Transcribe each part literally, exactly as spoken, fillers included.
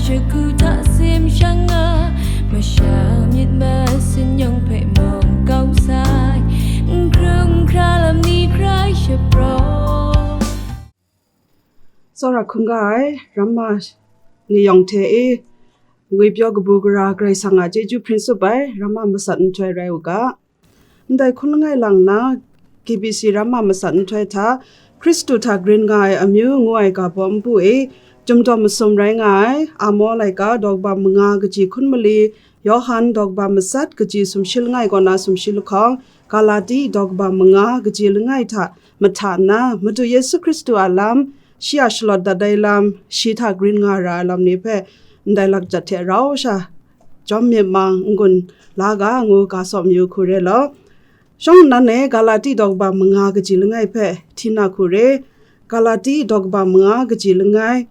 Shagu hta sim shang nga, masha myit masin yawng hpe mung kau sai, n hkrum hkra lam ni hkrai shapraw. Tsawra hkungga ai ramma ni yawng hte e, ngwipyaw kabu gara Karai Kasang a chyeju hpring tsup ai ramma masat nhtoi rai u ga. Ndai hkun langai lang na, K B C ramma masat nhtoi hta, Hkristu hta grin nga ai amyu ngu ai ga baw npu e, Chyum daw masum rai nga ai, Amo laika daw kaba manga kaji hkun mali, Yawhan daw kaba matsat kaji sumshi langai kaw na sumshi lahkawng, Galati daw kaba manga kaji langai hta mahta nna, Madu Yesu Hkristu a lam, shi a shalawt dat ai lam, shi hta grin nga ra ai lam ni hpe ndai lakjat hte rau sha jawm myit mang n-gun la ga ngu ga saw mayu hku re law. Shawng nnan e Galati daw kaba manga kaji langai hpe hti na hku re, Galati daw kaba manga kaji langai,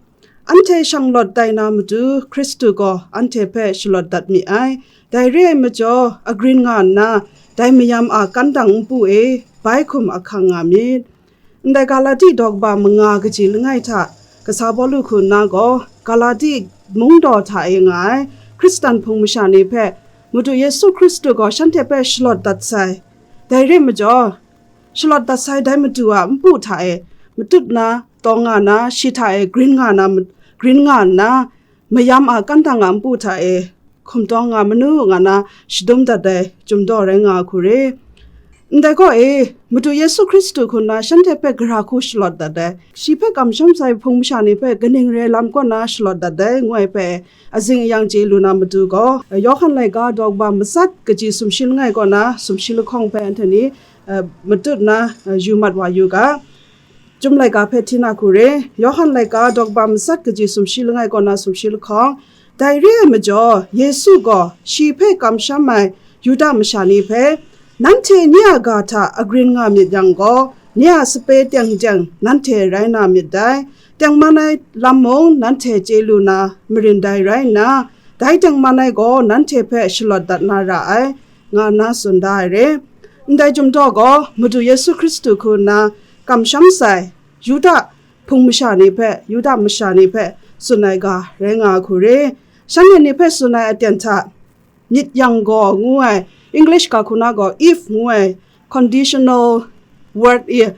anhte shanglawt tai na matu Hkristu gaw anhte hpe shalawt dat mi ai. Dai re ai majaw, agrin nga nna, dai mayam a kantang npu e bai hkum ahkang nga myit. Ndai Galati daw kaba manga kaji langai hta, kasa Pawlu hku nna gaw, Galati mungdaw hta e nga ai Hkristan hpung masha ni hpe, Madu Yesu Hkristu gaw shanhte hpe shalawt dat sai. Dai re ai majaw, shalawt dat sai dai Madu a npu hta e matut na, tawng nga na, shi hta e grin nga na, grin nga nna, mayam a kantang a npu hta e hkum tawng nga manu nga na shadum dat ai Chyum daw rai nga hku re. Ndai kaw e, Madu Yesu Hkristu hku nna shanhte hpe gara hku shalawt dat ai, shi hpe kamsham sai hpung masha ni hpe kaning re lam kaw na shalawt dat ai, ngu ai hpe azing ayang chye lu na matu gaw, Yawhan laika daw kaba matsat kaji sumshi langai kaw na sumshi lahkawng hpe anhte ni, eh, matut na, eh, yu mat wa yu ga. Chyum laika hpe hti na hku re, Yawhan laika daw kaba matsat kaji sumshi langai kaw na sumshi lahkawng, dai re ai majaw, Yesu gaw shi hpe kamsham ai Yuda masha ni hpe, nanhte nye a ga hta agrin nga myit yang gaw, nye a sape teng teng nanhte rai na myit dai. Tengman ai lam mung nanhte chye lu na marin dai rai nna, dai tengman ai gaw nanhte hpe shalawt dat na ra ai, nga nna tsun da ai re. Ndai Chyum daw gaw Madu Yesu Hkristu hku nna kamsham sai Yuda hpung masha ni hpe, Yuda masha ni hpe tsun ai ga rai nga hku re. Shanhte ni hpe tsun ai aten hta, myit yang gaw ngu ai, English ga hku na gaw if ngu ai conditional word e,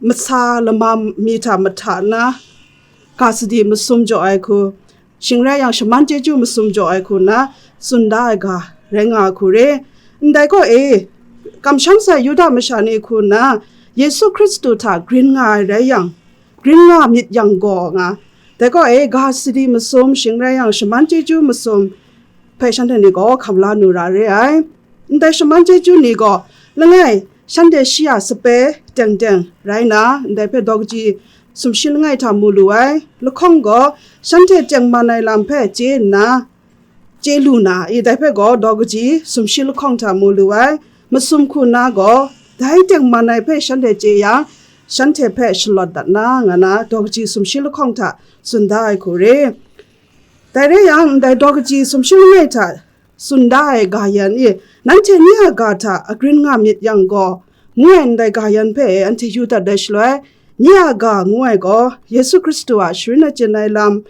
masa lama mi hta mahta na, ga sadi masum jaw ai hku, shing rai yang, shaman chyeju masum jaw ai hku nna tsun da ai ga rai nga ai hku re. Ndai kaw e, kamsham sai Yuda masha ni hku nna Yesu Hkristu hta grin nga ai rai yang, grin nga myit yang gaw nga, dai kaw e, ga sadi masum, shing rai yang, shaman chyeju masum hpe shanhte ni gaw hkam la nu ra re ai. Ndai shaman chyeju ni gaw, langai, shanhte shi a sape teng teng rai nna, ndai hpe daw kaji sumshi langai hta mu lu ai. Lahkawng gaw, shanhte tengman ai lam hpe chye nna, chye lu na, i dai hpe gaw daw kaji sumshi lahkawng hta mu lu ai. Masum hku nna gaw, dai tengman ai hpe shanhte chye yang, shanhte hpe shalawt dat na, nga na, daw kaji sumshi lahkawng hta tsun da ai hku re. Dai rai yang, ndai daw kaji sumshi langai hta tsun da ai ga yan e, nanhte nye a ga hta agrin nga myit yang gaw, ngu ai ndai ga yan hpe anhte yu dat ai shaloi, nye a ga ngu ai gaw, Yesu Hkristu a sharin achyin ai lam,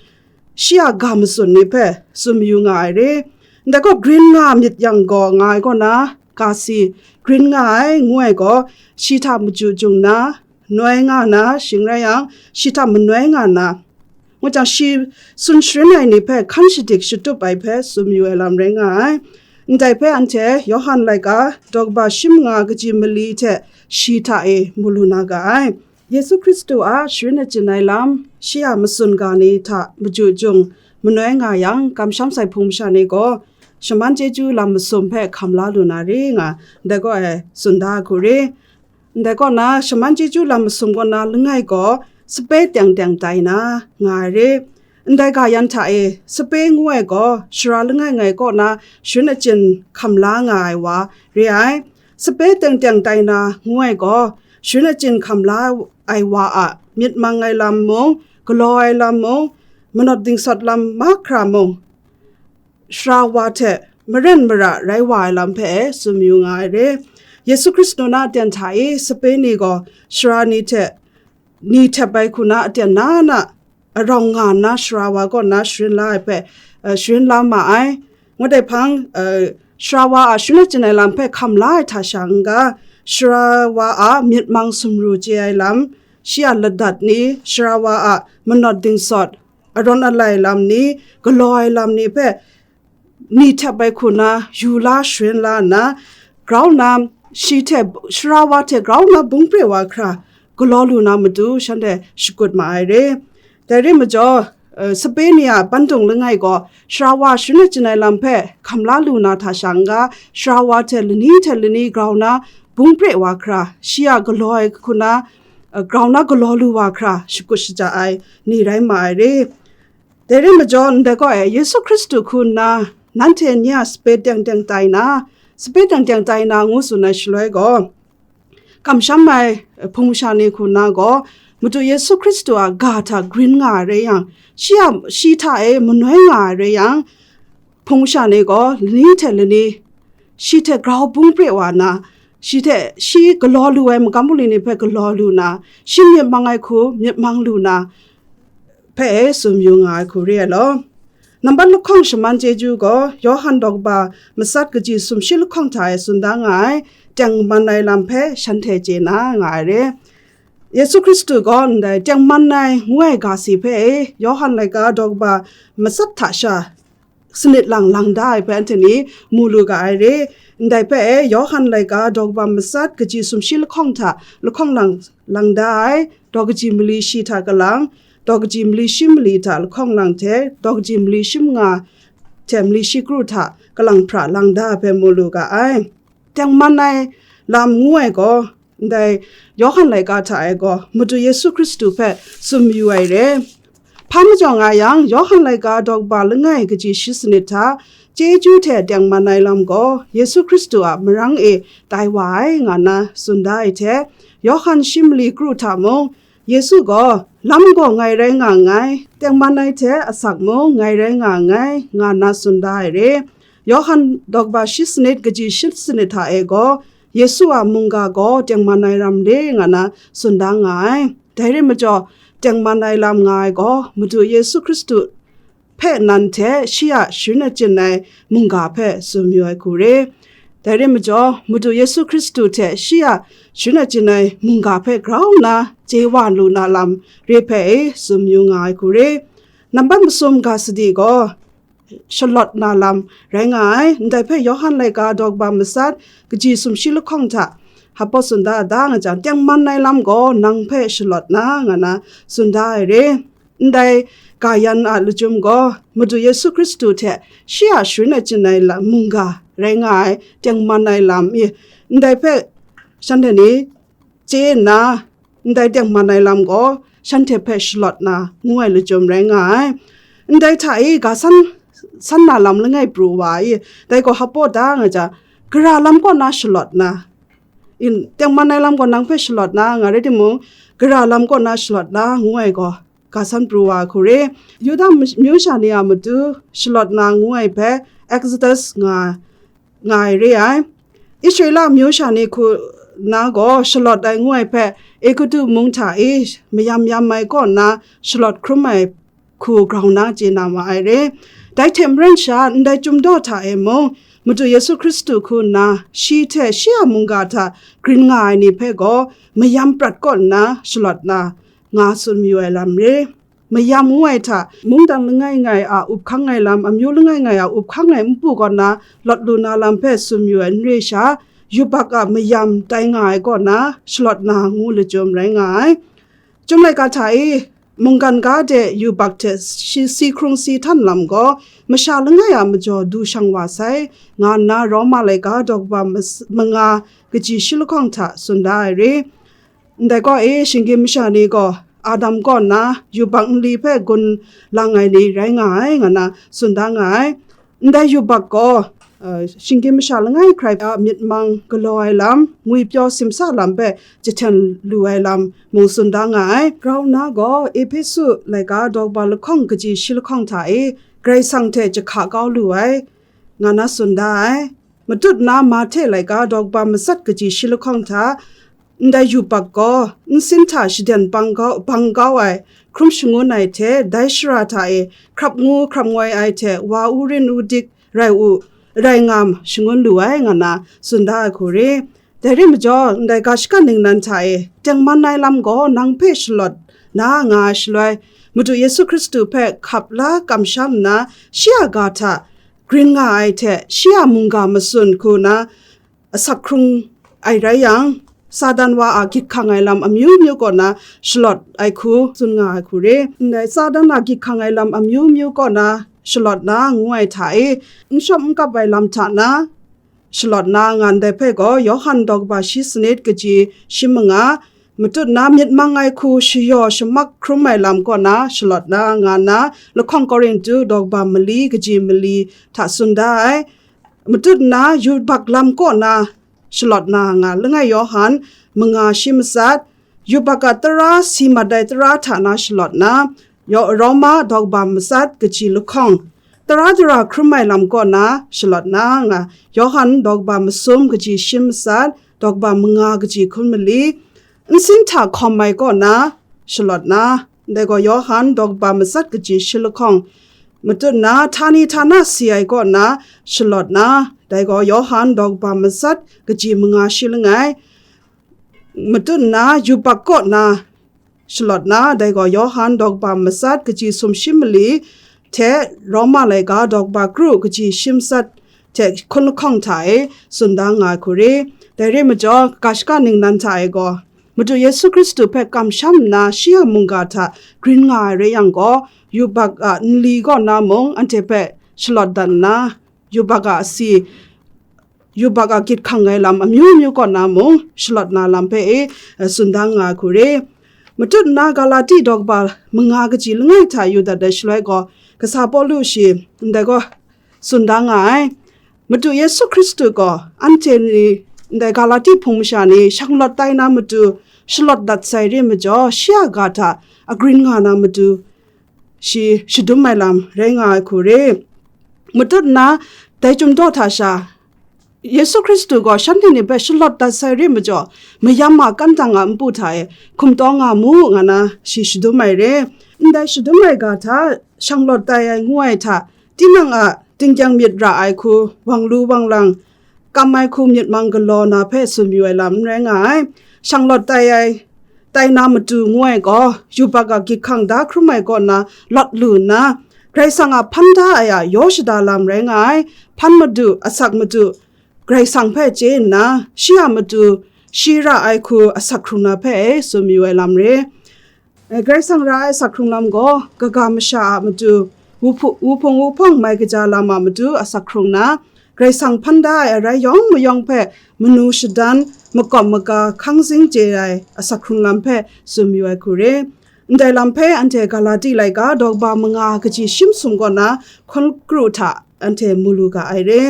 shi a ga matsun ni hpe tsun mayu nga ai re. Ndai gaw, grin nga myit yang gaw, nga ai kaw na, ga si, grin nga ai, ngu ai gaw, shi hta maju jung na, noi nga na, shing rai yang, shi hta manoi nga na, ngu jang, shi tsun sharin ai ni hpe hkan shadik shatup ai hpe tsun mayu ai lam rai nga ai. Ndai hpe anhte Yawhan laika daw kaba shi manga kaji mali hte shi hta e mu lu na ga ai. Yesu Hkristu a sharin achyin ai lam, shi a matsun ga ni hta maju jung manoi nga yang, kamsham sai hpung masha ni gaw, shaman chyeju lam masum hpe hkam la lu na re nga, ndai gaw e tsun da ai hku re. Ndai kaw na, shaman chyeju lam masum kaw na langai gaw, sape teng teng tai na, nga ai re. Ndai ga yan hta e, sape ngu ai gaw, sara langai ngai kaw na sharin achyin hkam la nga ai wa re ai. Sape teng teng tai na, ngu ai gaw, sharin achyin hkam la ai wa a myit mang ai lam mung, galaw ai lam mung, manawt dingsawt lam mahkra mung, sara wa hte maren mara rai wa ai lam hpe tsun mayu nga ai re. Yesu Hkristu na aten hta e sape ni gaw sara ni hte ni htep ai hku na aten na na arawng nga nna sara wa kaw nna sharin la ai hpe, uh, sharin la ma ai. Ngut ai hpang, uh, sara wa a sharin achyin ai lam hpe hkam la ai hta sha n-ga, sara wa a myit mang sumru chye ai lam, shi a ladat ni, sara wa a manawt dingsawt, arawn alai lam ni, galaw ai lam ni hpe ni htep ai hku na yu la sharin la nna, grau nna shi hte, sara wa hte grau nna bung pre wa hkra galaw lu na matu shanhte shakut ma ai re. Dai re majaw, eh, sape ni a bandung langai gaw sara wa sharin achyin ai lam hpe hkam la lu na hta sha n-ga, sara wa hte lani hte lani grau nna bung pre wa hkra, shi a galaw ai hku na, eh, grau nna galaw lu wa hkra shakut shaja ai ni rai ma ai re. Dai re majaw, ndai kaw e, Yesu Hkristu hku nna nanhte nye a sape teng teng tai na, sape teng teng tai na ngu tsun ai shaloi gaw, kamsham ai, eh, hpung sha ni hku nna gaw, Madu Yesu Hkristu a ga hta grin nga ai rai yang, shi a, shi hta e manoi nga ai rai yang, hpung sha ni gaw lani hte lani, shi hte grau bung pre wa na, shi hte, shi galaw lu ai magam bungli ni hpe galaw lu na, shi myit mang ai hku myit mang lu na, hpe e tsun yu nga ai hku re ai law. Nambat lahkawng shaman chyeju gaw, Yawhan daw kaba matsat kaji sumshi lahkawng hta e tsun da nga ai, tengman ai lam hpe shanhte chye na nga ai re. Yesu Hkristu gaw ndai tengman ai ngu ai ga si hpe e, Yawhan laika daw kaba matsat hta sha sanit lang lang da ai hpe anhte ni mu lu ga ai re. Ndai hpe e, Yawhan laika daw kaba matsat kaji sumshi lahkawng hta lahkawng lang lang da ai, daw kaji mali shi hta kalang, daw kaji mali shi mali hta lahkawng lang hte, daw kaji mali shi manga hte mali shi kru hta kalang hpra lang da ai hpe mu lu ga ai. Tengman ai lam ngu ai gaw, ndai Yawhan laika hta e gaw, Madu Yesu Hkristu hpe tsun mayu ai re. Hpa majaw nga yang, Yawhan laika daw kaba langai kaji shi sanit hta, chyeju hte tengman ai lam gaw, Yesu Hkristu a marang e tai wa ai, nga nna tsun da ai hte, Yawhan shi mali kru hta mung, Yesu gaw, lam gaw ngai rai nga nngai, tengman ai hte asak mung ngai rai nga nngai, nga nna tsun da ai re. Yawhan daw kaba shi sanit kaji shi sanit hta e gaw, Yesu a mungga gaw tengman ai lam re nga na tsun da nga ai. Dai re majaw, tengman ai lam nga ai gaw, Madu Yesu Hkristu hpe nan hte shi a sharin achyin ai mungga hpe tsun mayu ai hku re. Dai re majaw, Madu Yesu Hkristu hte shi a sharin achyin ai mungga hpe grau nna chye wa lu na lam re hpe e tsun mayu nga ai hku re. Nambat masum ga sadi gaw, shalawt na lam rai nga ai. Ndai hpe Yawhan laika daw kaba matsat kaji sumshi lahkawng hta hpaw tsun da da nga jang, tengman ai lam gaw nang hpe shalawt na, nga na tsun da ai re. Ndai ga yan a lachyum gaw, Madu Yesu Hkristu hte shi a sharin achyin ai lam mungga rai nga ai tengman ai lam i, ndai hpe shanhte ni chye nna, ndai tengman ai lam gaw shanhte hpe shalawt na ngu ai lachyum rai nga ai. Ndai hta i ga san, san na lam langai pru wa i, dai gaw hpaw da nga jang, gara lam kaw na shalawt na, in, tengman ai lam gaw nang hpe shalawt na, nga rai timung, gara lam kaw na shalawt na ngu ai gaw, ga san pru wa hku re. Yuda myu sha ni a matu shalawt na ngu ai hpe Exodus nga, nga ai re ai. Israela myu sha ni hku na gaw shalawt ai ngu ai hpe Egutu mung hta e mayam yam ai kaw na shalawt hkrum ai hku grau na chye na ma ai re. Dai hte maren sha, ndai Chyum daw hta e mung, Madu Yesu Hkristu hku nna, shi hte shi a mungga hta grin nga ai ni hpe gaw mayam prat kaw nna shalawt na, nga tsun mayu ai lam re. Mayam ngu ai hta, mungdan langai ngai a up hkang ai lam, amyu langai ngai a up hkang ai npu kaw na lawt lu na lam hpe tsun mayu ai n re sha, yubak a mayam tai nga ai kaw na shalawt na ngu lachyum rai nga ai. Chyum laika hta e, mungkan ga de yubak hte shi, si hkrung si htan lam gaw, masha langai a majaw du shang wa sai, nga nna Roma laika daw kaba mas-, manga kaji shi lahkawng hta tsun da ai re. Ndai kaw e, shinggyim masha ni gaw Adam kaw nna yubak nli hpe gun lang ai ni rai nga ai, nga na tsun da nga ai. Ndai yubak gaw, uh, shinggyim masha langai hkrai a myit mang galaw ai lam, ngwipyaw simsa lam hpe jahten lu ai lam mung tsun da nga ai. Grau nna gaw, Ehpesu laika daw kaba lahkawng kaji shi lahkawng hta e, Karai Kasang hte jahka kau lu ai, nga na tsun da ai. Matut na Mahte laika daw kaba matsat kaji shi lahkawng hta, ndai yubak gaw nsin hta shaden bang kau, bang kau ai, hkrum shangun ai hte, dai shara hta e hkrap ngu hkrap ngoi ai hte wa u rin u dik rai u, rai nga shangun lu ai, nga na tsun da ai hku re. Dai rai majaw, ndai ga shaka ningnan hta e tengman ai lam gaw nang hpe shalawt na nga ai shaloi, Madu Yesu Hkristu hpe hkap la kamsham nna, shi a ga hta grin nga ai hte, shi a mungga matsun hku na asak hkrung ai rai yang, Satan wa a gyit hkang ai lam amyu myu kaw na shalawt ai hku tsun nga ai hku re. Ndai Satan a gyit hkang ai lam amyu myu kaw na shalawt na ngu ai hta e, n shawm n kap ai lam hta na shalawt na nga ndai hpe gaw, Yawhan daw kaba shi sanit kaji shi manga, matut na myit mang ai hku shayaw shamak hkrum ai lam kaw na shalawt na nga nna, lahkawng Korintu daw kaba mali kaji mali hta tsun da ai. Matut na yubak lam kaw na shalawt na nga, langai Yawhan manga shi matsat, yubak a tara si mat ai tara hta na shalawt na, Yaw-, Roma daw kaba matsat kaji lahkawng, tara dara hkrum ai lam kaw na shalawt na nga, Yawhan daw kaba masum kaji shi matsat, daw kaba manga kaji hkun mali, nsin hta hkawm ai kaw na shalawt na, ndai gaw Yawhan daw kaba matsat kaji shi lahkawng, matut na htani htana si ai kaw na shalawt na, dai gaw Yawhan daw kaba matsat kaji manga shi langai, matut na yubak kaw na shalawt na, dai gaw Yawhan daw kaba matsat kaji sumshi mali hte Roma laika daw kaba kru kaji shi matsat hte hkun lahkawng hta e tsun da nga ai hku re. Dai re majaw, ga shaka ningnan hta e gaw, Madu Yesu Hkristu hpe kamsham nna shi a mungga hta grin nga ai rai yang gaw, yubak a nli kaw na mung anhte hpe shalawt dat nna, yubak a asi, yubak a gyit hkang ai lam amyu myu kaw na mung shalawt na lam hpe e, eh, tsun da nga ai hku re. Matut nna Galati daw kaba manga kaji langai hta yu dat ai shaloi gaw, kasa Pawlu shi ndai gaw tsun da nga ai. Madu Yesu Hkristu gaw anhte ni, ndai Galati hpung masha ni shanglawt tai na matu shalawt dat sai re majaw, shi a ga hta agrin nga na matu shi shadum ai lam rai nga ai hku re. Matut nna dai Chyum daw hta sha, Yesu Hkristu gaw shanhte ni hpe shalawt dat sai re majaw, mayam a kantang a npu hta e hkum taw nga mu, nga na shi shadum ai re. Ndai shadum ai ga hta shanglawt tai ai ngu ai hta, tinang a tingkyang myit ra ai hku, wang lu wang lang, kam ai hku myit mang galaw na hpe tsun mayu ai lam n rai nga ai. Shanglawt tai ai, tai na matu ngu ai gaw, yubak a gyit hkang da hkrum ai kaw na lawt lu nna, Karai Kasang a hpan da ai a yaw shada lam rai nga ai. Hpan madu, asak madu, Karai Kasang hpe chye nna, shi a matu, shi ra ai hku asak hkrung na hpe e tsun mayu ai lam re. Eh, Karai Kasang ra ai asak hkrung lam gaw, kaga masha a matu, wuhpu-, wuhpung wuhpawng mai kaja lam a matu asak hkrung na, Karai Kasang hpan da ai arai yawng mayawng hpe manu shadan, makawp maga hkang zing chye ai asak hkrung lam hpe tsun mayu ai hku re. Ndai lam hpe anhte Galati laika daw kaba manga kaji shi masum kaw na hkun kru hta anhte mu lu ga ai re.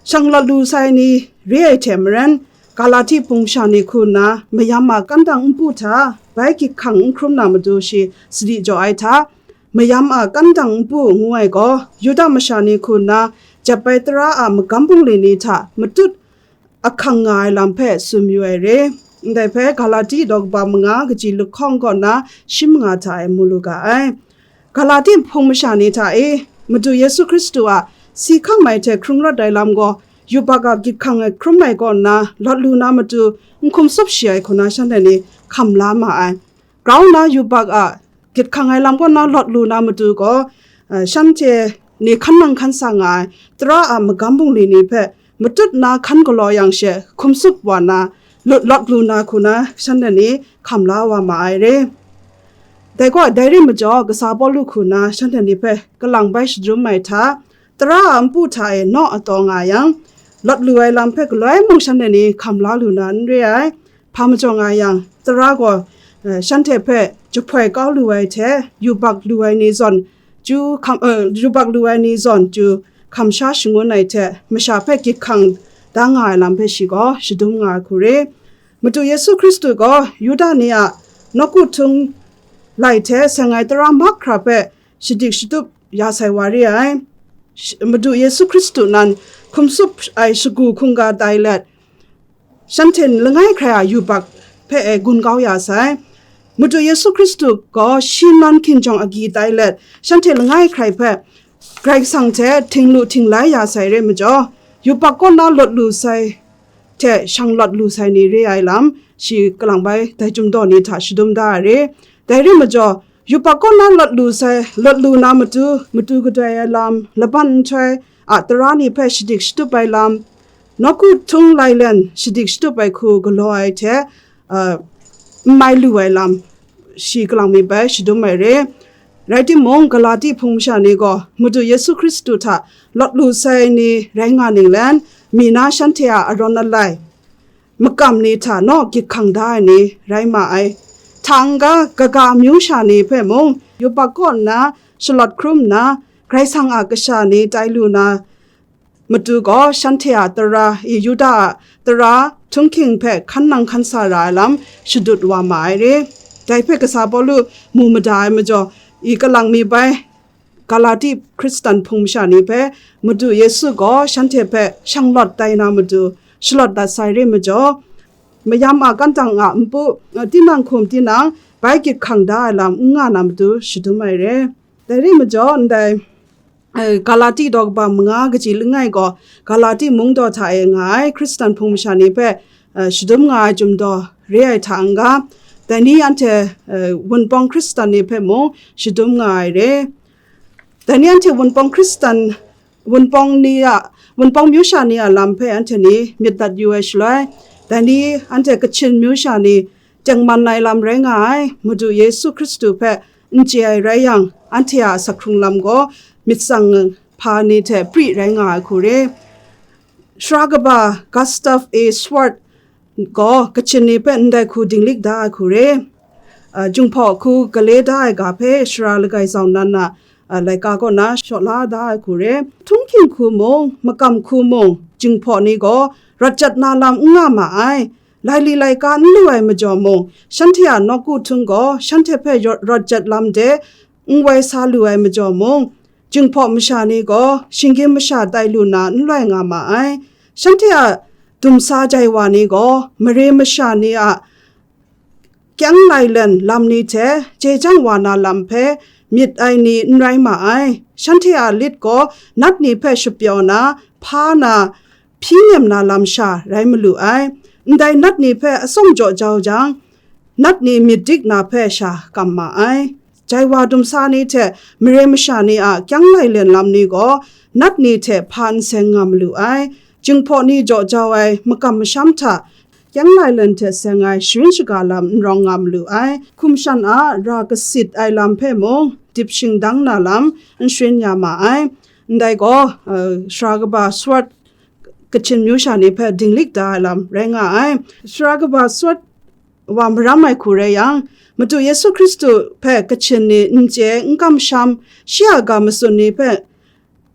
Shanglawt lu sai ni re ai hte maren, Galati hpung masha ni hku nna mayam a kantang npu hta bai gyit hkang n hkrum na matu shi sadi jaw ai hta, mayam a kantang npu ngu ai gaw, Yuda masha ni hku nna jep ai tara a magam bungli ni hta matut ahkang nga ai lam hpe tsun mayu ai re. Ndai hpe Galati daw kaba manga kaji lahkawng kaw na shi manga hta e mu lu ga ai. Galati hpung masha ni hta e, Madu Yesu Hkristu a si hkam ai hte hkrung rawt ai lam gaw, yubak a gyit hkang ai hkrum ai kaw nna lawt lu na matu n hkum tsup shi ai hku na shanhte ni hkam la ma ai. Grau nna yubak a gyit hkang ai lam kaw na lawt lu na matu gaw, eh, shanhte ni hkan nang hkan sa nga ai tara a magam bungli ni hpe matut na hkan galaw yang she hkum tsup wa na, lut lawt lu na hku na shanhte ni hkam la wa ma ai re. Dai gaw, dai re majaw, kasa Pawlu hku na shanhte ni hpe kalang bai shadum ai hta, tara a npu hta e naw ataw nga yang, lawt lu ai lam hpe galoi mung shanhte ni hkam la lu na n re ai. Hpa majaw nga yang, tara gaw, eh, shanhte hpe jahpoi kau lu ai hte, yubak lu ai ni zawn chyu hkam, eh, yubak lu ai ni zawn chyu hkam sha shangun ai hte, masha hpe gyit hkang da nga ai lam hpe shi gaw shadum nga ai hku re. Madu Yesu Hkristu gaw Yuda ni a nawku htung lai hte seng ai tara mahkra hpe shadik shatup ya sai wa re ai. Sh-, Madu Yesu Hkristu nan hkum tsup ai shagu hkungga tai let, shanhte langai hkrai a yubak hpe e gun kau ya sai. Madu Yesu Hkristu gaw shi nan hkinjawng agyi tai let, shanhte langai hkrai hpe Karai Kasang hte htinglu htinglai ya sai re majaw, yubak kaw na lawt lu sai hte shanglawt lu sai ni re ai lam, shi kalang bai dai chyum daw ni hta shadum da ai re. Dai re majaw, yubak kaw na lawt lu sai, lawt lu na matu, matu kadai ai lam, laban nhtoi a tara ni hpe shadik shatup ai lam, nawku htung lailen shadik shatup ai hku galaw ai hte, uh, n mai lu ai lam, shi kalang mi bai shadum ai re. Rai timung, Galati hpung masha ni gaw Madu Yesu Hkristu hta lawt lu sai ni rai nga ninglen, mi na shanhte a arawn alai makam ni hta naw gyit hkang da ai ni rai ma ai. Hta n-ga, kaga amyu sha ni hpe mung yubak kaw nna shalawt hkrum nna, Karai Kasang a kasha ni tai lu na matu gaw, shanhte a tara, i Yuda a tara htunghking hpe hkan nang hkan sa ra ai lam shadut wa ma ai re. Dai hpe kasa Pawlu mu mada ai majaw, i kalang mi bai Galati Hkristan hpung masha ni hpe Madu Yesu gaw shanhte hpe shanglawt tai na matu, shalawt dat sai re majaw, mayam a kantang a npu, tinang hkum tinang bai gyit hkang da ai lam n nga na matu shadum ai re. Dai re majaw, ndai, eh, Galati daw kaba manga kaji langai gaw, Galati mungdaw hta e nga ai Hkristan hpung masha ni hpe, eh, shadum nga ai chyum daw re ai hta n-ga, dai ni anhte, eh, Wunpawng Hkristan ni hpe mung shadum nga ai re. Dai ni anhte Wunpawng Hkristan, Wunpawng ni a, Wunpawng myu sha ni a lam hpe anhte ni myit dat yu ai shaloi, dai ni anhte Kachin myu sha ni tengman ai lam rai nga ai, Madu Yesu Hkristu hpe n chye ai rai yang, anhte a asak hkrung lam gaw myit tsang hpa ni hte pri rai nga ai hku re. Sara kaba Gustav A. Schwarz gaw Kachin ni hpe ndai hku dinglik da ai hku re. Ah, Jinghpaw hku gale da ai ga hpe Sara Langai Zau Nan a, ah, laika kaw na shaw la da ai hku re. Htunghking hku mung, makam hku mung, Jinghpaw ni gaw rawt jat na lam n nga ma ai. Laili laika n lu ai majaw mung, shanhte a nawku htung gaw shanhte hpe yaw-, rawt jat lam de n wai sa lu ai majaw mung, Jinghpaw masha ni gaw shinggyim masha tai lu na n loi nga ma ai. Shanhte a dumsa jai wa ni gaw mare masha ni a kyang lailen lam ni hte chye chyang wa na lam hpe myit ai ni n rai ma ai. Shanhte a lit gaw nat ni hpe shapyaw na, hpa na, hpyi nem na lam sha rai malu ai. Ndai nat ni hpe atsawm jaw jau jang, nat ni myit dik na hpe sha kam ma ai. Jai wa dumsa ni hte mare masha ni a kyang lailen lam ni gaw nat ni hte hpa n seng nga malu ai. Jinghpaw ni jaw jau ai makam masham hta kyang lailen hte seng ai sharin shaga lam n rawng nga malu ai. Hkum shan a ra kasit ai lam hpe mung dip shingdang na lam n sharin ya ma ai. Ndai gaw, eh, Sara kaba Schwarz Kachin myu sha ni hpe dinglik da ai lam rai nga ai. Sara kaba Schwarz wa maram ai hku rai yang, Madu Yesu Hkristu hpe Kachin ni n chye, n kamsham, shi a ga matsun ni hpe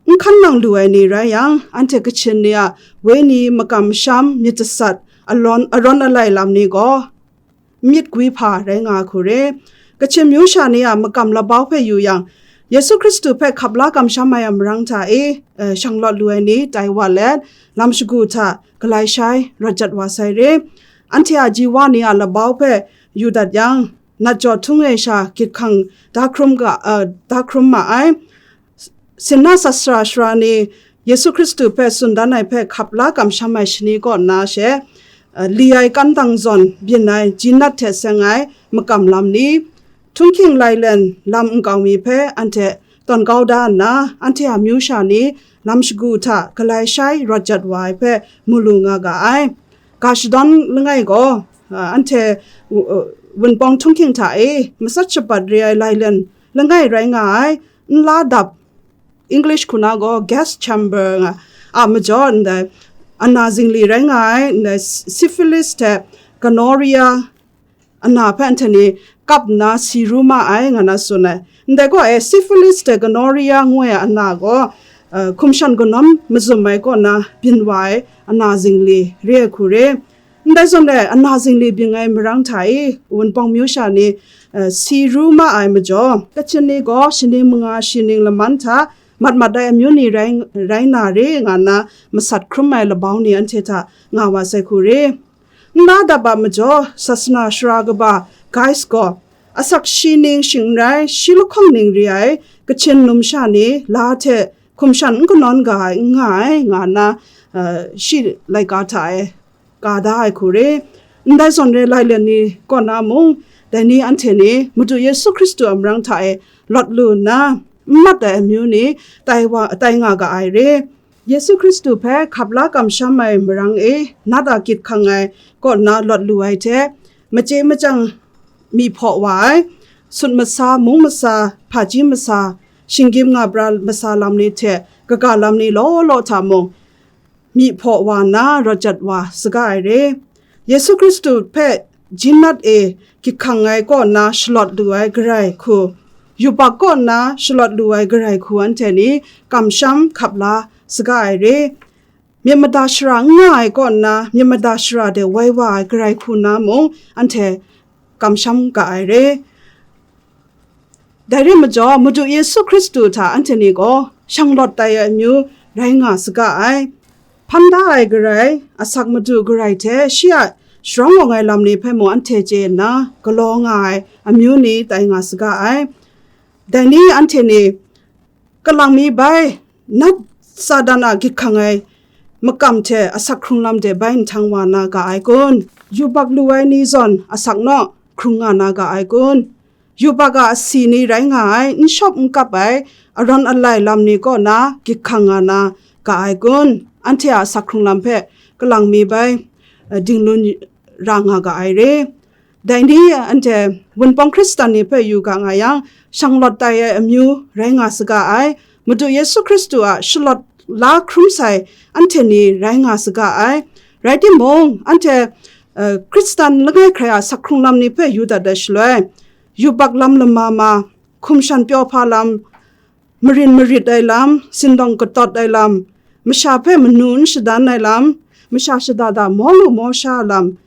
n hkan nang lu ai ni rai yang, anhte Kachin ni a wenyi makam masham myit jasat, alawn, arawn alai lam ni gaw myit gwi hpa rai nga ai hku re. Kachin myu sha ni a makam labau hpe yu yang, Yesu Hkristu hpe hkap la kamsham ai a marang hta e, eh, shanglawt lu ai ni tai wa let, lam shagu hta galai shai rawt jat wa sai re. Anhte a ji wa ni a labau hpe yu dat yang, nat jaw htung e sha gyit hkang da hkrum ga, eh, da hkrum ma ai. Sinna sasra sara ni Yesu Hkristu hpe tsun dan ai hpe hkap la kamsham ai shani kaw nna she, eh, li ai kantang zawn byin ai ji nat hte seng ai makam lam ni, htunghking lailen lam nkau mi hpe anhte tawn kau da nna, anhte a myu sha ni lam shagu hta galai shai rawt jat wa ai hpe mu lu nga ga ai. Ga shadawn langai gaw, ah, anhte wu-, uh, wunpawng htunghking hta e matsat shabat re ai lailen langai rai nga ai, nla dap, English hku na gaw gas chamber nga a majaw ndai ana zingli rai nga ai, ndai syphilis hte gonorrhea ana hpe anhte ni kap nna si ru ma ai nga na tsun ai. Ndai gaw e syphilis hte gonorrhea ngu ai ana gaw, uh, hkum shan kanawm mazum ai kaw na byin wa ai ana zingli re ai hku re. Ndai zawn e, ana zingli byin ai marang hta e, wunpawng myu sha ni, eh, si ru ma ai majaw, Kachin ni gaw shani manga shi ning laman hta mat mat ai amyu ni rai, rai na re nga nna, masat hkrum ai labau ni anhte hta nga wa sai hku re. Nna dap a majaw, sasana sara kaba Gaius gaw, asak shi ning shing n rai, shi lahkawng ning re ai, kachin numsha ni la hte hkum shan n kanawn ga ai, n nga ai, nga nna, uh, shi laika hta e ka da ai hku re. Ndai zawn re lai let ni kaw na mung, dai ni anhte ni Madu Yesu Hkristu a marang hta e lawt lu nna, n mat ai amyu ni tai wa, tai nga ga ai re. Yesu Hkristu hpe hkap la kamsham ai marang e nat a gyit hkang ai kaw nna lawt lu ai hte, machye machyang mi hpaw wa ai, sut masa, mung masa, hpaji masa, shinggyim nga bra masa lam ni hte kaga lam ni law law hta mung, myi hpaw wa nna rawt jat wa saga ai re. Yesu Hkristu hpe jinat e gyit hkang ai kaw nna shalawt lu ai Karai hku, yubak kaw nna shalawt lu ai Karai hku anhte ni kamsham hkap la saga ai re. Myit mada shara n nga ai kaw nna, myit mada shara de woi wa ai Karai hku na mung anhte kamsham ga ai re. Dai re majaw, Madu Yesu Hkristu hta anhte ni gaw shanglawt tai ai amyu rai nga saga ai. Hpan da ai Karai, asak Madu Karai hte shi a sharawng awng ai lam ni hpe mung anhte chye nna, galaw nga ai amyu ni tai nga saga ai. Dai ni anhte ni kalang mi bai, nat Satan a gyit hkang ai makam hte asak hkrung lam de bai nhtang wa na ga ai kun? Yubak lu ai ni zawn asak naw hkrung nga na ga ai kun? Yubak a asi ni rai nga ai, n shawp n kap ai, arawn alai lam ni kaw na gyit hkang nga na ga ai kun? Anhte a asak hkrung lam hpe kalang mi bai, eh, dinglun ra nga ga ai re. Dai ni anhte Wunpawng Hkristan ni hpe yu ga nga yang, shanglawt tai ai amyu rai nga saga ai. Madu Yesu Hkristu a shalawt la hkrum sai anhte ni rai nga saga ai. Rai timung, anhte, eh, Hkristan langai hkrai a asak hkrung lam ni hpe yu dat ai shaloi, yubak lam lama ma, hkum shan pyaw hpa lam, marin marit ai lam, sindawng katawt ai lam, masha hpe manu n shadan ai lam, masha shada da maw lu maw sha ai lam,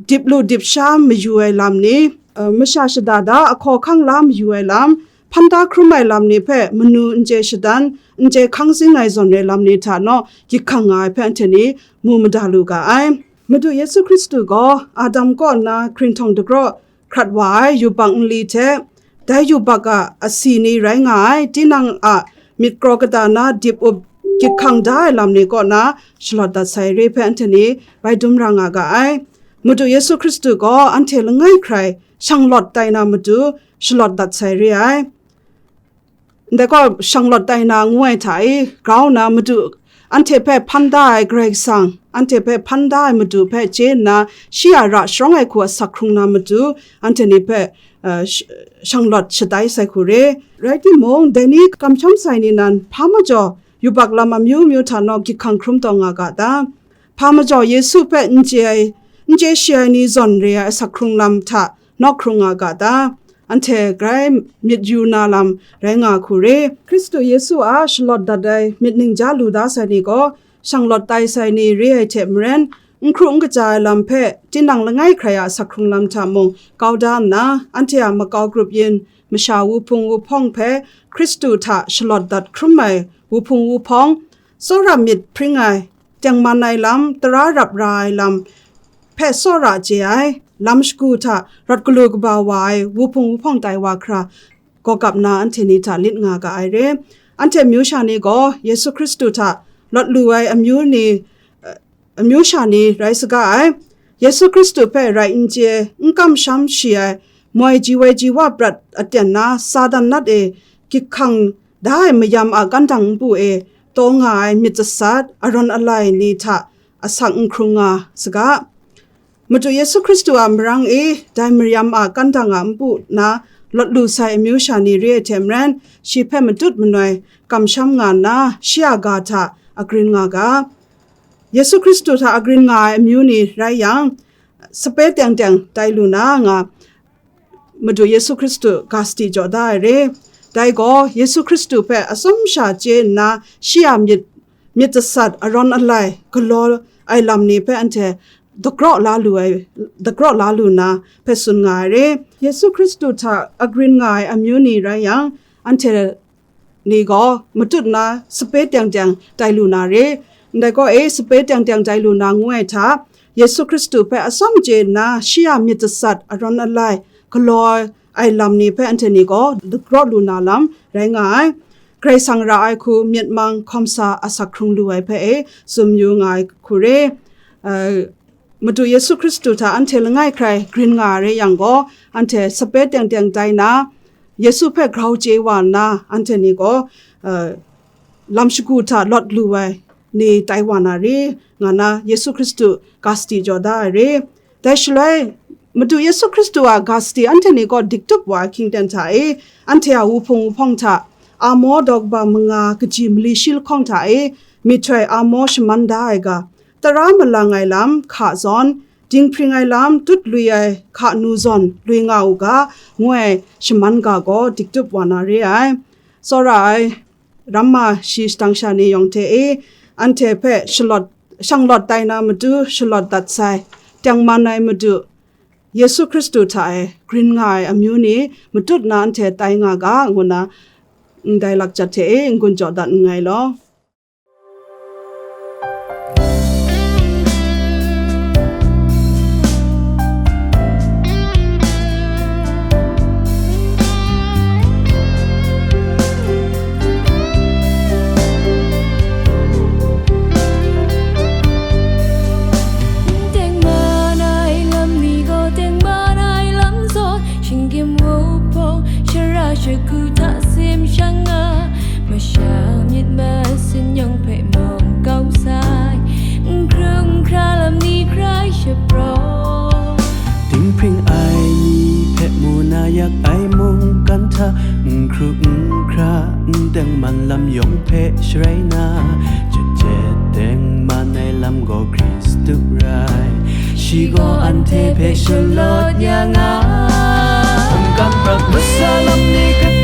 dip lu dip sha mayu ai lam ni, eh, masha shada da ahkaw ahkang la mayu ai lam, hpan da hkrum ai lam ni hpe manu n chye shadan, n chye hkang zing ai zawn re lam ni hta naw gyit hkang nga ai hpe anhte ni mu mada lu ga ai. Madu Yesu Hkristu gaw Adam kaw nna hkringhtawng dagraw hkrat wa ai yubak nli hte, dai yubak a asi ni rai nga ai, tinang a myit kraw kata na dip up gyit hkang da ai lam ni kaw na shalawt dat sai re hpe anhte ni bai dum ra nga ga ai. Madu Yesu Hkristu gaw anhte langai hkrai shanglawt tai na matu shalawt dat sai re ai. Ndai gaw shanglawt tai na ngu ai hta e, grau na matu anhte hpe hpan da ai Karai Kasang, anhte hpe hpan da ai Madu hpe chye nna, shi a ra sharawng ai hku asak hkrung na matu, anhte ni hpe, eh, sh-, shanglawt shatai sai hku re. Rai timung, dai ni kamsham sai ni nan, hpa majaw yubak lam amyu myu hta naw gyit hkang hkrum taw nga ga ta? Hpa majaw Yesu hpe n chye ai, n chye shi ai ni zawn re ai asak hkrung lam hta naw hkrung nga ga ta? Anhte grai myit yu na lam rai nga hku re. Hkristu Yesu a shalawt dat ai myit ningja lu da sai ni gaw, shanglawt tai sai ni re ai hte maren, n hkru n kaja ai lam hpe tinang langai hkrai a asak hkrung lam hta mung kau da nna, anhte a makau grup yin, masha wuhpung wuhpawng hpe Hkristu hta shalawt dat hkrum ai wuhpung wuhpawng, tsawra myit hpring ai, tengman ai lam, tara rap ra ai lam hpe tsawra chye ai, lam shagu hta rawt galu kaba wa ai wuhpung wuhpawng tai wa hkra, gawgap na anhte ni hta lit nga ga ai re. Anhte amyu sha ni gaw Yesu Hkristu hta lawt lu ai amyu ni, eh, amyu sha ni rai saga ai. Yesu Hkristu hpe rai n chye, n kamsham shi ai, moi ji woi ji wa prat aten na Satan nat e gyit hkang da ai mayam a kandang npu e taw nga ai myit jasat, arawn alai ni hta asak n hkrung nga saga. Madu Yesu Hkristu a marang e dai mayam a kandang a npu na lawt lu sai amyu sha ni re ai hte maren, shi hpe matut manoi kamsham nga nna, shi a ga hta agrin nga ga. Yesu Hkristu hta agrin nga ai amyu ni rai yang, sape teng teng tai lu na nga, Madu Yesu Hkristu ga sadi jaw da ai re. Dai gaw Yesu Hkristu hpe atsawm sha chye nna, shi a myit, myit jasat, arawn alai, galaw ai lam ni hpe anhte dagraw la lu ai, dagraw la lu na hpe tsun nga ai re. Yesu Hkristu hta agrin nga ai amyu ni rai yang, anhte ni gaw matut na sape teng teng tai lu na re. Ndai gaw e, sape teng teng tai lu na ngu ai hta, Yesu Hkristu hpe atsawm chye nna, shi a myit jasat, arawn alai, galaw ai lam ni hpe anhte ni gaw lagrawt lu na lam rai nga ai. Karai Kasang ra ai hku myit mang hkawm sa asak hkrung lu ai hpe e tsun yu nga ai hku re. Uh, Madu Yesu Hkristu hta anhte langai hkrai grin nga ai rai yang gaw, anhte sape teng teng tai na, Yesu hpe grau chye wa nna, anhte ni gaw, uh, lam shagu hta lawt lu ai ni tai wa na re, nga na Yesu Hkristu ga sadi jaw da ai re. Dai shaloi, Madu Yesu Hkristu a ga sadi anhte ni gaw diktup wa ai hkying ten hta e, anhte a wuhpung wuhpawng hta, Amaw daw kaba manga kaji mali shi lahkawng hta e, myihtoi Amaw shaman da ai ga, tara malang ai lam hka zawn, dinghpring ai lam tut lui ai hka nu zawn lui nga u ga, ngu ai shaman ga gaw diktup wa na re ai. Tsawra ai ramma shi shadang sha ni yawng hte e, anhte hpe shalawt, shanglawt tai na matu shalawt dat sai, tengman ai Madu Yesu Hkristu hta e grin nga ai amyu ni matut na anhte tai nga ga, ngu na ndai lakjat hte e n-gun jaw dat nngai law. Tengman ai lam ni gaw tengman ai lam zawn, shinggyim wuhpawng shara shagu hta sim shang nga, masha myit masin yawng hpe mung kau sai, n hkru n hkra lam ni hkrai shapraw. Dinghpring ai ni hpe mu na yak ai mungkan hta, n hkru n hkra n tengman lam yawng hpe sharai na, jet jet tengman ai lam gaw Hkristu rai. Shi gaw anhte hpe shalawt ya nga. Mungkan prat masa lam ni hkrat